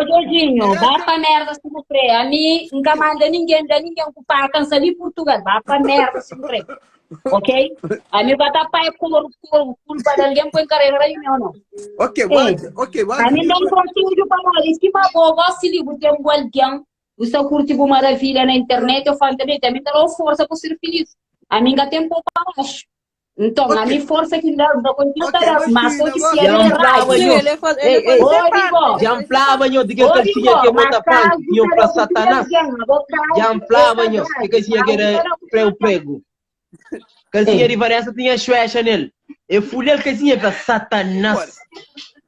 Djodjinho, ba pa merda si bu kre. Ami N ka manda ningen da ningen ku faka, N sta li Purtugal. Ba pa merda si bu kre. Ok? Ami ba ta pai koru koru kulpa di algen poi N karera ra meu no. Ok, wadi, ok, wadi. Ami N da un konsedju pamodi sima bo gosi li bu ten bu algen, bu sta kurti bu maravilha na internet, eu fala tanbe, ami N ta dau forsa pa ser filis. Ami N ka ten po pa baxu. Nton, Ok. ami forsa ki N da, N ta kontinua ta Ok, da, mas mas so Tina, ki si gosi. ami Dja é N flaba raiba. nhos. Ele faz, ele Ei, faz ei. essa Obi parte. bo. Ele Dja N faz essa flaba parte. nhos di kel Obi kalsinha bo, ke mas bota panki, kazu tinha ta fla da ku tudu Satanás. algen, abo Dja kazu N é flaba nhos ke sagradu, kalsinha ke kazu era ta da ku tudu pregu algen. pregu. Kalsinha Ei. di Vanessa tinha xuexa nel. E fulha-l kalsinha e fla Satanás. Ora.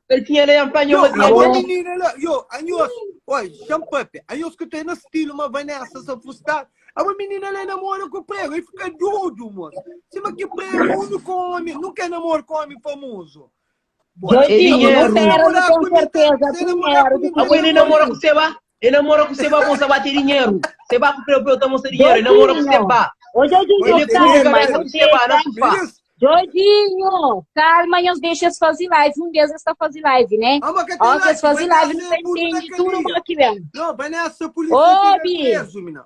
Kalsinha la dja N fla Yo, nhos ma tinha abo Abo. menina la, yo, anhos, oi, xa-m papia, anhos ku ta na stilo ma Vanessa sa frustradu, abo menina la namora ku prego, e fika dodu, mos. Sima ki prego único homi, nunca namora ku homi famoso. Pô, É Djodjinho, dinheiro. bu fera Namora nu ku ten mi, tá? serteza, Você namora primeru ku mi, di Abo tudu. ele namora ku Seba? Ele namora ku Seba, moça bate dinheiro. Seba ku preu preu ta mostra dinheiro. Ele namora ku Djodjinho, Seba. ô Djodjinho, Ele curte calma, cabeça não ku Seba na deixa. sofá. Meninas, Djodjinho, calma, nhos deixa eles fazer live. Um deles está fazer live, né? ah, mas que tem Ó, que eles live, fazem live, Vanessa não tá é burro na entende tudo cadeia. mal que vem. Não, Vanessa, a polícia tira Obi, preso, mina.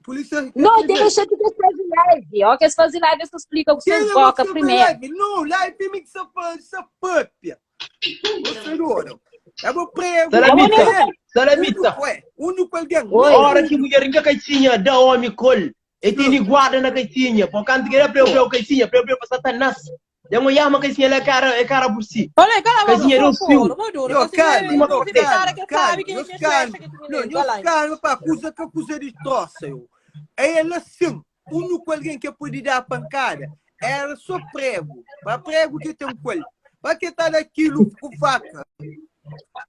Polícia não tira deixa que eles fazem live. Ó, que eles fazem live, eles explicam com Quem seus é boca você faz primeiro. live? Não, live é mim que só faz, só papia. Você adora. É bom prego. Salamita, É, salamita. Único é, único alguém. Oi. Ora ki mulher rinka kaitinha, da homi kol. E tene guarda na kaitinha. Pô, kantu ki da preu preu kaitinha, preu preu pa Satanás. Da mo yama kaitinha la cara, é cara por si. Olha, cala a boca, Kaitinha deu por siu. favor. Vou duro. Yo, Você calma, vê, yo, você vê cara calma, que calma, sabe que yo, que calma. que Não, tem yo, calma, pá, acusa que acusa de troça, eu. É ela sim, único alguém que pode dar pancada. Era só prego. Para prego que tem coelho. Para que tá daquilo com faca?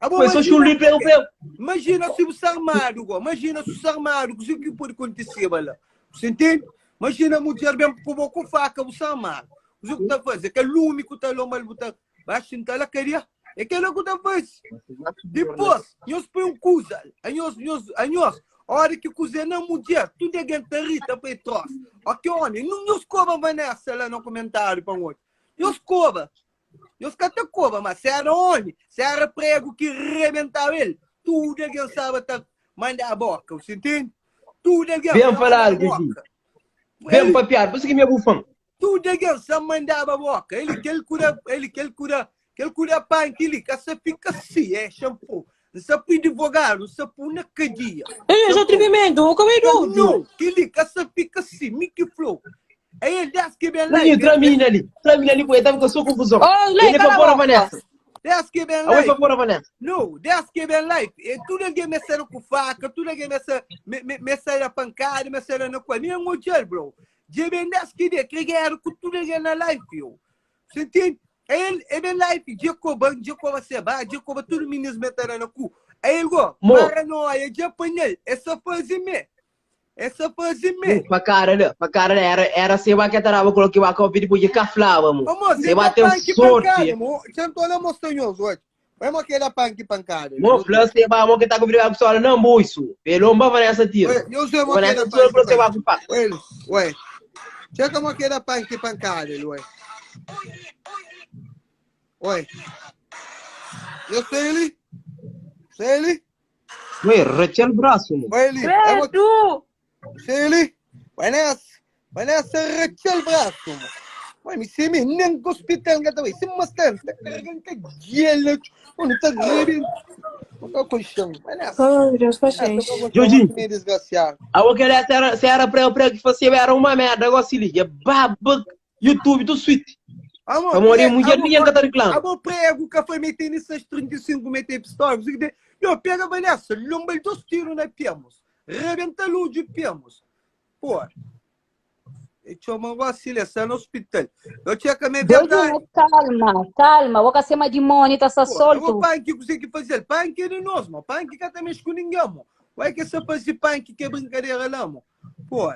Ah, bom, Foi só imagina, chuli preu preu. imagina se você armado, go. Imagina se você armado, o que pode acontecer, bala? Você entende? Imagina a mulher bem com com faca, você armado. O que tá fazendo? Que lume que tá lomba, tá vai sentar lá, queria. É que ela que tá fazendo. Depois, nós põe um cusa, nós, nós, nós, a hora que cozinha na mulher, tudo é gente rita para troço. Ok, homem, não nos cobra Vanessa lá no comentário para outro. Nos cobra. Nos cata cobra, mas se era homem, se era prego que rebentava ele, tudo é quem sabe tá manda a boca, você entende? Tudo é quem Bem falado, Didi. Bem papiado. Por isso que me é bufão. Tudo alguém só mandava a boca. Ele que ele cura, ele que ele cura, que ele cura punk, ele que só fica assim, é shampoo. Não se põe advogado, não se põe na cadeia. Ei, já atrevimento, o cabelo Não, que ele que só fica assim, Mickey Flow. Aí ele desce que bem lá. Não, tramina ali. Tramina ali, porque tava com a sua confusão. Oh, Lei, Ele cala para a fora, boca. Vanessa. Desce que bem Aoi lá. para fora, Vanessa. Não, desce que bem lá. É tudo alguém me será com faca, tudo alguém me será, me, me, me será pancada, me será na coisa. Nem um hotel, bro. De bem desce que de, que guerra com tudo alguém na life, eu. Você entende? Ele é bem life, Jacob, Jacob Seba, Jacob, tudo meninos meteram no cu. Aí ele go, Mo. paranoia, de apanhei, é só fazer me. É só fazer me. Pa cara, né? Pa cara, né? Era, era Seba que tarava coloquei o copo depois de caflava, mo. Ô, moço, Seba ele tem dá panque sorte. pancada, mo. Sentou lá, mostrou hoje. Vai mo que dá panque pancada. Mo fla Seba, mo que tá com briga com sola não, moço. Pelomba Vanessa tiro. Ué, Eu sei mo que Vanessa dá tiro panque pra Seba pancada. com faca. Ué, ué. Checa mo que dá panque pancada, ué. Ué. Eu sei ele. Sei ele. Ué, rachel braço, mo. Ué, ele. É mo Credo! Sei ali. Vai nessa. Vai nessa, rachel o braço, mano. Ué, me sei me nem com hospital que também. Se mostrar, tá carregando que gelo. Mano, tá rebentando. Não tá colchão. Vai nessa. Ai, Deus, paciência. Jorginho. Meio desgraciado. A aquela se era, se era preu preu que fazia era uma merda, agora se liga. Baba, YouTube do suíte. Amor, Amor, prego, mulher amor, ninguém que tá reclamando. Amor, prego que foi meter nessas 35 meter pistola. Você que Eu pega Vanessa, lomba dois tiros na pemos. Rebenta a luz de pemos. Pô. Eu tinha uma vacilhação no hospital. Eu tinha que me verdade. Djodjinho, calma, calma. Vou cima de demônio, tá só Pô, eu solto. vou punk, que você que fazer. Punk é de nós, mano. Punk que também com ninguém, mano. Vai que você fazer punk que é brincadeira lá, mano. Pô.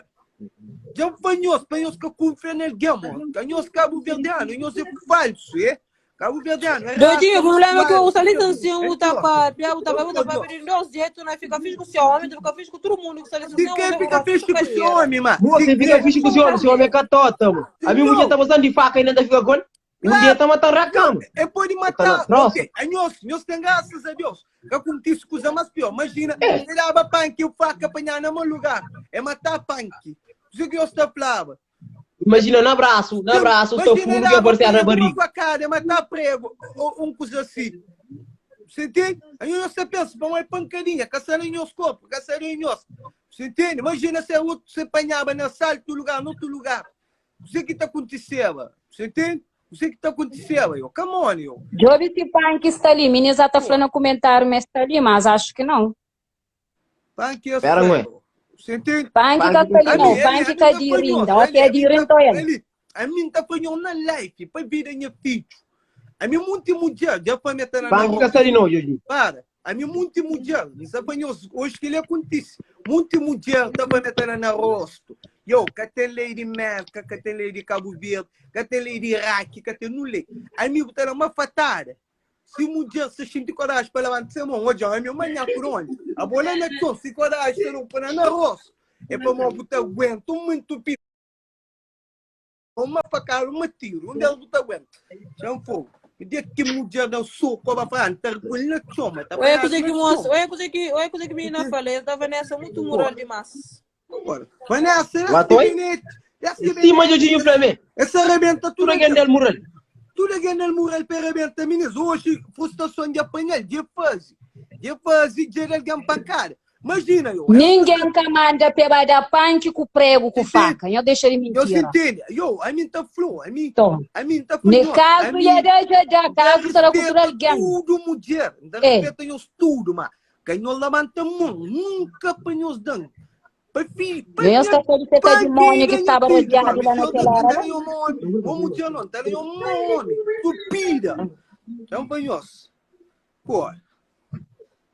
Já panhos, panhos que confia nele, mano. Panhos cabo verdeano, panhos é falso, é? Cabo verdeano. É Doidinho, o problema é que raça, o salitancinho é o tapa, o tapa, o tapa, Pô, de dois jeitos, né? Fica fixe com o seu homem, tu fica fixe com todo mundo que Se salitancinho, quer fica fixe com o seu homem, mano. Você Se fica quer. fixe com o senhor, o senhor é catota, mo. A minha mulher tá passando de faca e ainda fica com ele. Um dia ta mata rakam. É pode Tá na matar. troça. Ok, a nós, nós tem graças a Deus. Que acontece coisa mais pior. Imagina, É. ele dava punk, o faca apanhar no meu lugar. É matar punk. Isso que eu estou falando. Imagina no abraço, no abraço, o seu Imagina, fundo que dava aparecer na prego, barriga. Uma facada, é matar prego, ou um coisa assim. Você entende? Aí você pensa, para uma pancadinha, caçar em nosso corpo, caçar em nós. Você entende? Imagina se outro se apanhava na sala, outro lugar, no outro lugar. O que está acontecendo? Você entende? O que está acontecendo? Eu, come on, eu. Jobi se punk está ali. Menina tá falando no comentário, mas está ali, mas acho que não. Punk é Pera, mãe. Você entende? Punk Punk tá ali, não. Ali, Punk ali, tá ali de tá rinda. apanhou, Ó, que é de ali, rinda, ele. Ali, a mim tá apanhou na live, para vida minha filho. A mim muito mundial, já foi meter na Banco Cassarino, Jorginho. Para, a mim muito mundial, me apanhou hoje que ele acontece. Muito mundial, tá para meter na rosto. Yo, que tem lei de Merca, que tem lei de Cabo Verde, que tem lei de Iraque, que tem no lei. A mim botaram uma fatada. Se mundial se sente coragem para levantar a mão, hoje a minha mãe por onde? A bola na chão, se coragem, não para na rosto. É para uma botar aguento, muito pico. Uma facada, uma tiro, um deles botar aguento. Chama fogo. Me diz que mundial dá um soco, vai falar, tá com na choma, tá Olha coisa que na moça, choma. olha coisa que, olha coisa que menina falei, da Vanessa muito moral demais. Agora, Vanessa, Lá esse tô aí. gabinete, esse Em cima, gabinete, Jorginho Flamengo. esse arrebenta tudo Tudo aqui. aquele del mural. Tudo aqui no mural para arrebenta, meninas. Hoje, frustração de apanhar, de fazer, de fazer, de alguém pancada. Imagina, eu. Ninguém que manda pe vai dar punk com prego com Sim. faca. Eu deixo de Eu se mentira. entende. Eu, a mim tá flor, a mim, Então, a mim tá ne flor. caso ia dar já dá, caso será cultura alguém. Tudo, mulher. Dá É. respeito a tudo, mas. Quem não levanta a mão, nunca apanhou os danos. Para fi, para Nem esta pode ser que demônio que estava rodeado lá naquela hora. Então, panhos. Pô,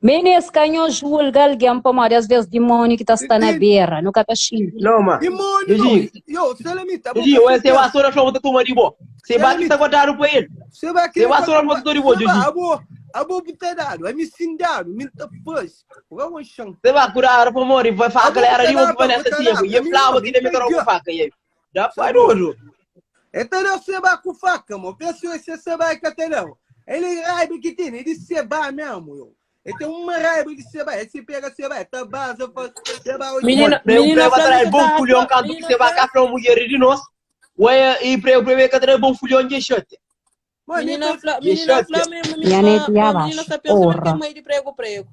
Menes canhão julga alguém para morrer, às vezes demônio que tá está na beira, nunca tá cheio. Não, mano. demônio, Jorginho. não. Yo, Salamita, Jorginho, esse é o Açora Flor, tá tomando de boa. Você bate tá guardado pra ele. Você vai Você vai só no motor de boa, Jorginho. Abo, abo butadado, é me sindado, me tá faz. Vai um chão. Você vai curar pra morrer, vai falar a galera de boa que vai nessa Abo, tia. E abo, flava que nem me com faca. E aí? Já faz duro. Então não se vai com faca, mano. Pensa se você vai com não. Ele raiva que tem, ele se vai mesmo, eu. Ele tem uma raiva de se vai, se pega, se vai, tá base, se vai. Menina, Preu, menina preu, vai Flávia, trazer você bom tá- fulhão, canto que menina você vai Flávia- cá pra uma mulher de nós. Ué, e preu, preu, que trazer bom fulhão de chute. Mano, Menina então- Flá, E menina chato. Flá, menina, Minha menina, neta ia menina abaixo. tá pensando que é Porra. mãe de prego prego.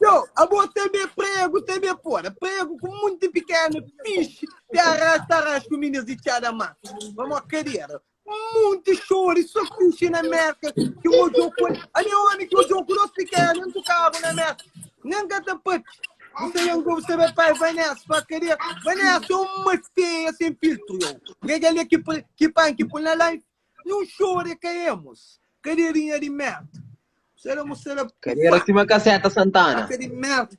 Yo, a boa também prego, também porra. Prego com muito pequeno, fixe. Te arrasta, arrasta com meninas de tchadamá. Vamos a cadeira. Muito choro, só fixe na merca. Que o jogo, ali homem que o jogo não pequeno, não tocava na merca. Nem gata put. Você não você vai pai, vai nessa, vai querer. Vai nessa, é uma feia sem filtro, yo. Liga ali que que pan que põe na live. Não chore, caímos. Cadeirinha de merda. Será, será. Cadeira acima caceta, Santana. Faca de merda.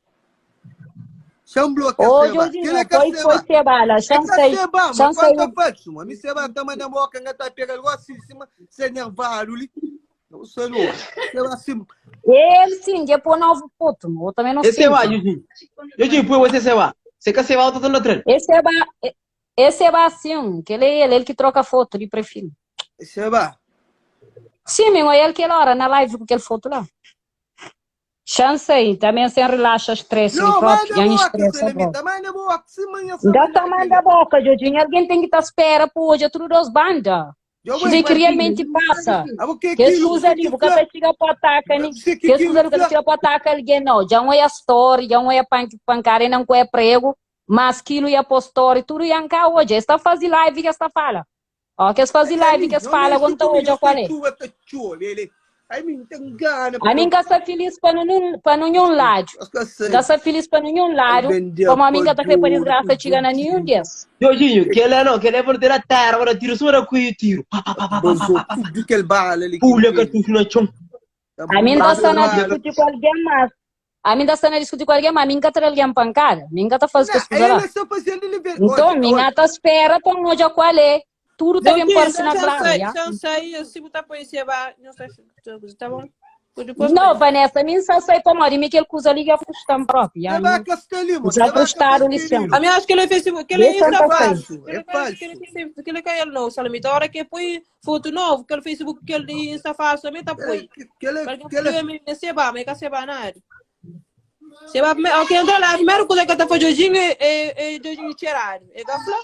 Chamblo Ô, Jorginho, foi, foi cebala. Chancei, chancei. Mi seba tá mandando boca, ngata pega logo assim, cima, se nervado ali. Não sei, não. Seba assim. Ele sim, depois novo puto, eu também não Esse sei. vai, Jorginho. Jorginho, põe você, você vai. Você quer ser alto, tá no treino. Esse é ba, esse é ba assim, que ele é ele, ele que troca foto de perfil. Seba. Sim, meu, é ele que ele ora na live com aquele foto lá. Chance aí, também sem relaxa, estresse, Não, próprio, manda ganha boca, estresse. Salamita, manda boca, se manhã. Gata manda boca, Jorginho, alguém tem que estar espera, pô, hoje é tudo dos bandas. Dizer que realmente passa. Que escusa ali, porque até chega para atacar, né? Que escusa ali, porque chega para atacar alguém, não. Já não é a story, já não é pancada, não é prego, mas aquilo ia pôr story, tudo ia cá hoje. Está fazendo live que esta fala. Ó, que fazem live que fala, agora hoje, qual é? Ai, me tem gana. A mim está feliz para nenhum, para nenhum lado. Está feliz para nenhum lado, como a mim está querendo para desgraça chegar na nenhum desses. Jorginho, que ele não, que ele é verdadeira terra, agora tiro só era com o tiro. Pá, pá, pá, pá, pá, pá, pá. Tudo que ele bala ali. Pulha cartucho na chão. A mim está na discutir com alguém mais. A mim está na discutir com alguém, mas a mim está alguém pancada. A mim está fazendo Não, coisas lá. ele está fazendo ele ver. Então, minha tá espera para um hoje qual é. Tudo tá bem Jorginho, por na então clara, sai, já. então sai, se botar por esse ba, não sei, tá bom? Depois Não, Vanessa, mim só sei pamodi mi kel kuza li dja frusta-m propi. Tem vaca está ali, mo. Já Tem vaca frustaram faz lição. querido. A mim acho que ele é Facebook, que ele é Esse é Insta falso. falso. É falso. Que ele caiu não, Salamita. A hora que põe foto novo, que ele Facebook, que ele Insta falso, também tá põe. Que ele, Porque que ele, eu me seba, mas que seba nada. Seba, ok, entra lá, a primeira coisa que eu tô fazendo hoje é é é hoje tirar. É que fala.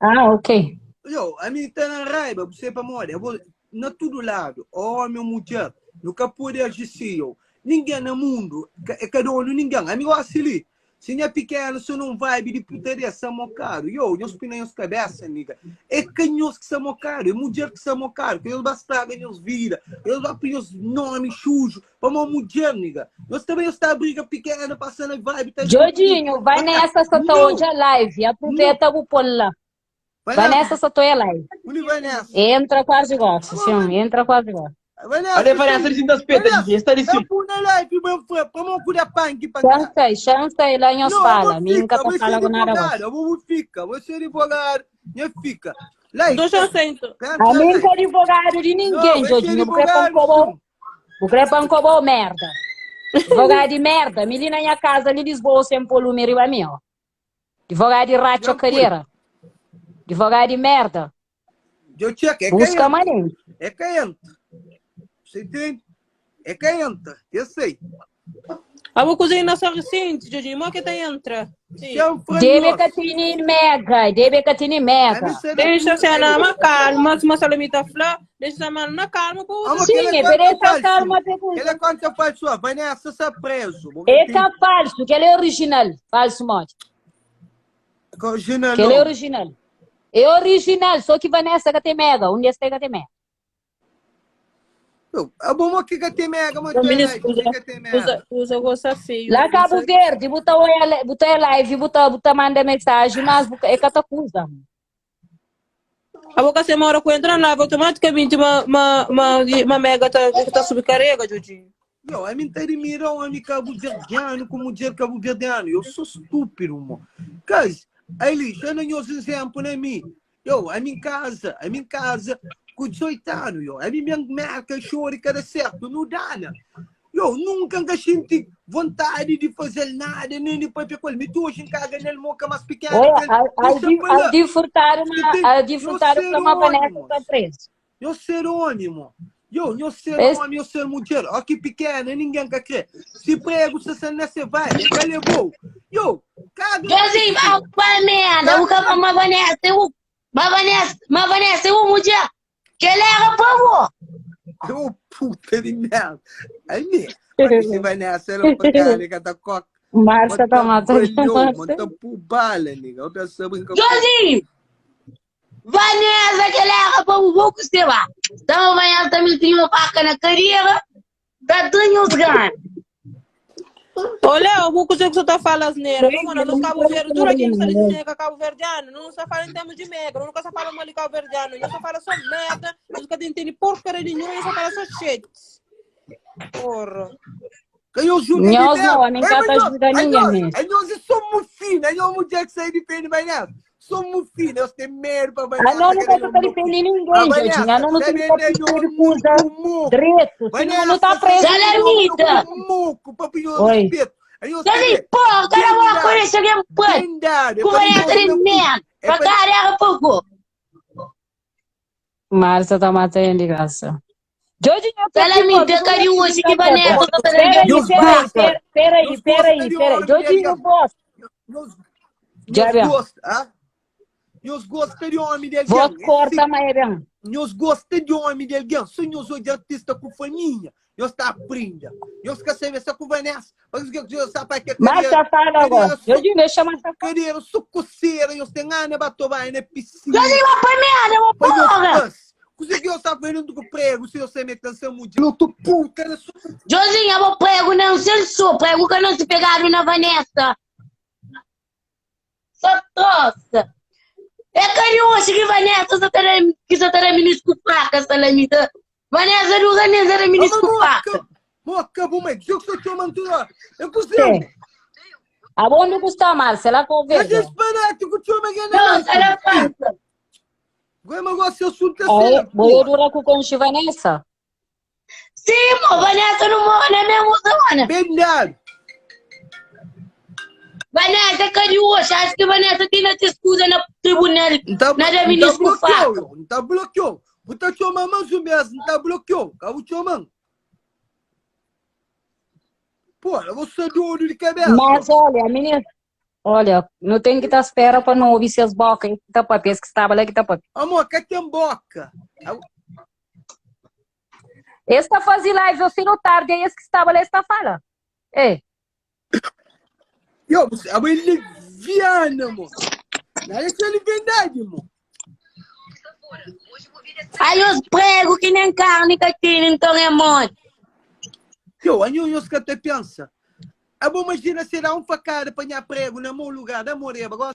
Ah, ok. Yo, a mim tá na raiva, você para morrer. Eu vou na todo lado, homem ou mulher, nunca pode agir assim, yo. Ninguém no mundo, é cada um, ninguém. Amigo, assim ali. Se não é pequeno, se não vai de putaria, são caro. Yo, nós pinamos cabeça, nigga. É canhos que são caro, é mulher que são caro, que eles estragam as vida, eles vão pedir os nomes sujos para uma mulher, nigga. Nós também está a briga pequena, passando a vibe. Tá Jodinho, vai nessa só tô hoje a live. Aproveita o pôr lá. Vai nessa só tô a live. Uli vai nessa. Entra quase gosta, sim, entra quase gosta. Vai nessa. Olha, Vanessa, ele se espeta, está ali sim. na live, meu filho, para não cuidar punk para Chance, chance, lá em fala. Mim nunca tá falando nada agora. Eu vou ficar, vou ser advogado, eu fica. Lá, Tô chancento. A mim nunca advogado de ninguém, Jodinho. Porque é pão O crepan cobou merda. Advogado de merda. Me li na minha casa, ali em Lisboa, sem pôr lume riba mim, ó. Advogado de racha carreira. Advogado de merda. Eu check, é Busca quem maneiro. É quem entra. Você entende? É quem entra. Eu sei. A vou cozinhar nossa recente, Jodinho, mo que tá entra. Sim. Debe que tini mega, debe que tini mega. Deixa ser na calma, se uma salamita flá, deixa a mano na calma, pô. Sim, é deixa calma, Ele é conta falso, Vanessa está preso. É que é falso, que ele é original. Falso mod. Original. Que ele é original. É original, só que Vanessa que tem mega, onde está que tem mega. A bomba que que tem mega, mas Usa, usa, usa gosta feio. Lá Cabo Verde, buta oi, buta live, buta, buta manda mensagem, mas é que tá cusa. A boca se mora com entra lá, automaticamente uma, uma, uma, uma mega tá, tá subcarrega, Jodinho. Yo, a mim tá admira um homem cabo-verdiano como mulher cabo-verdiano. Eu sou estúpido, mano. Cause, aí, já não os exemplo na mim. Yo, a minha casa, a minha casa, com 18 anos, yo, a minha marca, choro e cada certo, não dá, né? Eu nunca senti vontade de fazer nada, nem de papel com ele. Me tu hoje em casa, nele moca mais pequeno. Olha, a furtar uma, a de furtar uma Vanessa está preso. Eu ser homem, mano. Eu, eu ser homem, eu ser mulher. Ó que pequena, ninguém quer crer. Se prego, se você não se vai, ele levou. Eu, caga. Josinho, vai pra merda. O cara, mas Vanessa, eu, mas Vanessa, mas Vanessa, eu mulher. Que ele era pra Eu, puta de merda. Aí mesmo. Se vai nessa, ela pra cá, nega, tá coca. Marcia tá matando. Mata por bala, nega. Eu penso brinca. Josinho! Vanessa, que ele era pra o pouco sei lá. Então, Vanessa também tinha uma faca na carreira. Tá dando os ganhos. Olha, o que você tá falando asneira. Mano, no Cabo Verde, dura que não dizendo que é Cabo Verdeano. Não só fala em termos de mega, não só fala mal de Cabo Verdeano. Eu só falo só merda, eu nunca entendo porcaria nenhuma, eu só falo só shit. Porra. Eu juro Nós não, a mim cá tá ajuda ninguém mesmo. Nós somos finos, nós mulher que sai de frente, mas não. Somos finos, nós temos medo para Ah, não, não tá defendendo ninguém, Jodinho. Ah, não, não tem que coisa direito. Senão não tá preso. Salamita! Muco, papinho, Oi. respeito. Aí eu Josinho, porra, o cara vai conhecer alguém, pô. Com Vanessa de merda. Pra cara era pouco. Marcia tá matando de graça. Jodinho, eu tô aqui, Salamita, pô, carinhoso, que Vanessa tá Peraí, dando peraí, peraí, peraí, peraí. Jodinho, boss. Já Nós gosta, ah? Nós gosta de homem de alguém. Vou corta, mas é bem. Nós gosta de homem de alguém. Se nós de artista com família, nós tá aprendendo. Nós quer saber só com Vanessa. Mas o que eu sabe que Marcia fala agora. Jodinho, deixa a Marcia falar. Cadeira, sucoceira, eu tenho ana bato vai na piscina. Josinho, vai pra merda, uma porra. Conseguiu estar vendo do prego, se você me cansa muito. Eu tô puta, eu sou Josinho, eu vou prego, não, se eu sou prego, que não se pegaram na Vanessa. Só troça. É carinhoso que Vanessa só terá, que só terá ministro com faca, salamita. Vanessa não ganha, era ministro com faca. Moca, bom, é que eu sou teu mantura. Eu consigo. Aonde custa, Marcia? Lá com o É verde. disparate que o tio me ganha. Não, ela faca. Agora eu gosto de assunto Aí, assim. vou durar com o Vanessa. Sim. Sim, mo, Vanessa nu mora na mesmu zona. Ben dadu. Vanessa é ka di oxi, acho que Vanessa tem na te escusa na tribunal, N ta, na da N ta minis ku blokiou, faca. yo. N ta blokiou. Bu ta txoma mas un bes, N ta blokiou. Ka bu txoma-m. Pô, bu sta dodu di kabesa. Mas olha, menina, olha, nu ten ki ta spera pa nu obi ses boka ki ta papia, es ki staba la ki ta papia. Amor, ka ten boka. Es ta faze live o sino tardi, é es ki staba la es ta fala. É. Yo, você, abo é leviana, mo. Nada é leviandade, mo. Ai, os prego que nem carne que tem, então é mole. Yo, anho nhos ka ta pensa. Abo imagina se dá um facada para nha prego na meu lugar, da moreba, gosta.